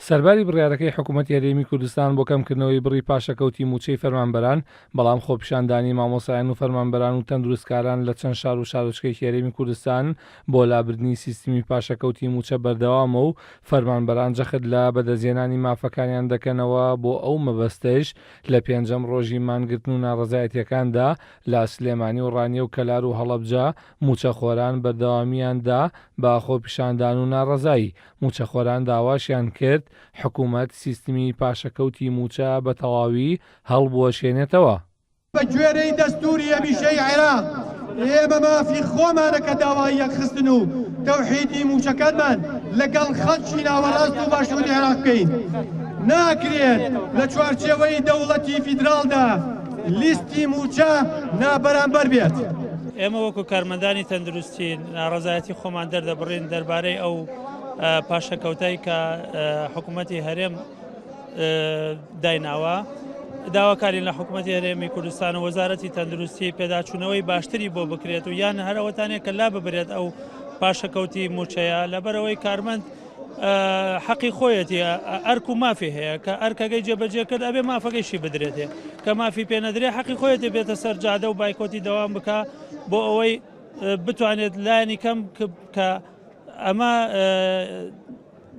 سەرباری بڕیارەکەی حکومەتی هەرێمی کوردستان بۆ کەمکردنەوەی بڕی پاشەکەوتی مووچەی فەرمانبەران، بەڵام خۆپیشاندانی مامۆستایان و فەرمانبەران و تەندروستکاران لە چەند شار و شارۆچکەیەکی هەرێمی کوردستان بۆ لابردنی سیستمی پاشەکەوتی مووچە بەردەوامە و فەرمانبەران جەخت لە بەدەستهێنانی مافەکانیان دەکەنەوە بۆ ئەو مەبەستەش لە پێنجەم ڕۆژی مانگرتن و ناڕەزایەتییەکاندا لە سلێمانی و ڕانیە و کەلار و هەڵەبجە مووچەخۆران بەردەوامییان دا بە خۆپیشاندان و ناڕەزایی. مووچەخۆران داواشیان کرد حکومەت سیستمی پاشەکەوتی مووچە بە تەواوی هەڵبوەشێنێتەوە. بە گوێرەی دەستووری هەمیشەیی عێراق، ئێمە مافی خۆمانە کە داوای یەکخستن و تەوحیدی مووچەکانمان لەگەڵ خەڵکی ناوەڕاست و باشووری عێراق بکەین. ناکرێت لە چوارچێوەی دەوڵەتی فیدراڵدا لیستی مووچە نابەرامبەر بێت. ئێمە وەکو کارمەندانی تەندروستی ناڕەزایەتی خۆمان دەردەبڕین دەربارەی ئەو پاشەکەوتای کە حکوومەتی هەرێم دایناوە داواکارین لە حکوومەتی هەرێمی کوردستان و وەزارەتی تەندروستی پێداچوونەوەی باشتری بۆ بکرێت و یان هەرەوەتانێک کە لا ببرێت ئەو پاشەکەوتی موچەیە لەبەرەوەی کارمەند حەقی خۆیەتی ئەرک و مافی هەیە کە ئەرکەکەی جێبەجێ کرد ئەبێ مافەکەیشی بدرێتێ کە مافی پێ نەدرێ حەقی خۆیەتی بێتە سەر جادە و بایکۆتی دەوام بکە بۆ ئەوەی بتوانێت لایەنی کەم کە ئەمە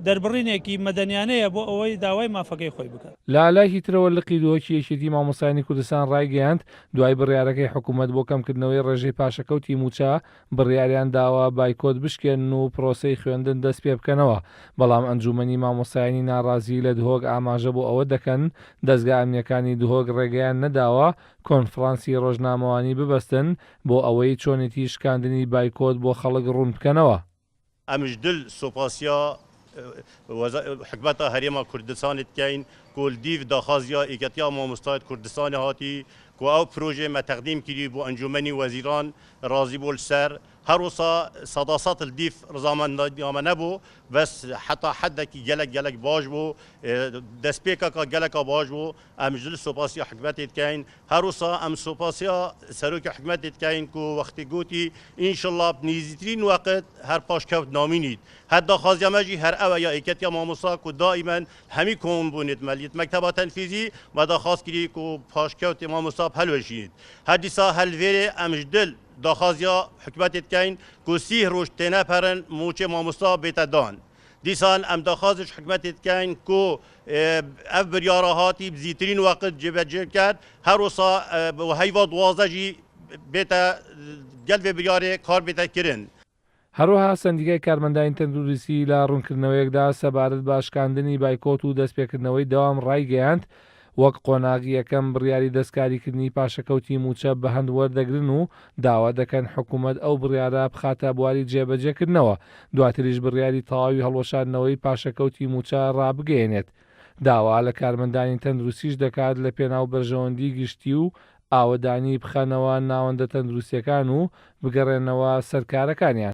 دەربڕینێکی مەدەنیانەیە بۆ ئەوەی داوای مافەکەی خۆی بکات. لە لایەکی ترەوە لقی دهۆکی یەکێتی مامۆستایانی کوردستان ڕایگەیاند، دوای بڕیارەکەی حکومەت بۆ کەمکردنەوەی ڕێژەی پاشەکەوتی مووچە، بڕیاریان داوە بایکۆت بشکێنن و پرۆسەی خوێندن دەست پێبکەنەوە، بەڵام ئەنجوومەنی مامۆستایانی ناڕازی لە دهۆک ئاماژە بۆ ئەوە دەکەن، دەزگا ئەمنییەکانی دهۆک ڕێگەیان نەداوە کۆنفڕانسی ڕۆژنامەوانی ببەستن بۆ ئەوەی چۆنێتی شکاندنی بایکۆت بۆ خەڵک ڕوون بکەنەوە. ئەم ژ دل سوپاسیا حکومەتا هەرێما کوردستانێ دکەین کو ل دیڤ داخوازیا یەکێتیا مامۆستایت کوردستانێ هاتی کو ئەو پرۆژێ مە تەقدیم کری بۆ ئەنجومەنی وەزیران رازی بۆ ل سەر هەر وسا سەدا سەد ل دیڤ رزامەندیا مە نەبۆ بەس حەتا حەدەکی گەلەک گەلەک باش بۆ دەستپێکەکا گەلەکا باش بۆ ئەم ژ دل سوپاسیا حکومەتێ دکەین هەروسا ئەم سوپاسیا سەرۆکی حکومەتێ دکەین کو وەختی گوتی ئینشەڵا بنیزیترین وەقت هەر پاشکەوت نامینیت هەر داخوازیا مە ژی هەر ئەوە یا یەکەتیا مامۆستا کو دائیمەن هەمی کۆم بوونیت مە لیت مەکتەبا تەنفیزی مە داخواز کری کو پاشکەوت مامۆستا بهەلوەشینیت هەر دیسا هەر لڤێرێ ئەم ژ دل داخوازیا حکومەتێ دکەین کو سیه روژ تێنەپەرن موچێ مامۆستا بێتە دان. دیسان ئەم داخوازش حکومەتێ دکەین کو ئەڤ بریارا هاتی ب زیترین وەقت جێبەجێ بکەت، هەروسا هەیڤا 12 ژی بێتە گەل ڤێ بریارێ کار بێتە کرن. هەروەها سەندیکای کارمەندانی تەندروستی لە ڕوونکردنەوەیەکدا سەبارەت بە شکاندنی بایکۆت و دەستپێکردنەوەی دەوام ڕایگەیاند، وەک قۆناغی یەکەم بڕیاری دەستکاریکردنی پاشەکەوتی مووچە بە هەند وەردەگرن و داوا دەکەن حکومەت ئەو بڕیارە بخاتە بواری جێبەجێکردنەوە، دواتریش بڕیاری تەواوی هەڵوەشاندنەوەی پاشەکەوتی مووچە ڕابگەیەنێت. داوا لە کارمەندانی تەندروستیش دەکات لە پێناو بەرژەوەندی گشتی و ئاوەدانی بخەنەوە ناوەندە تەندروستییەکان و بگەڕێنەوە سەر کارەکانیان.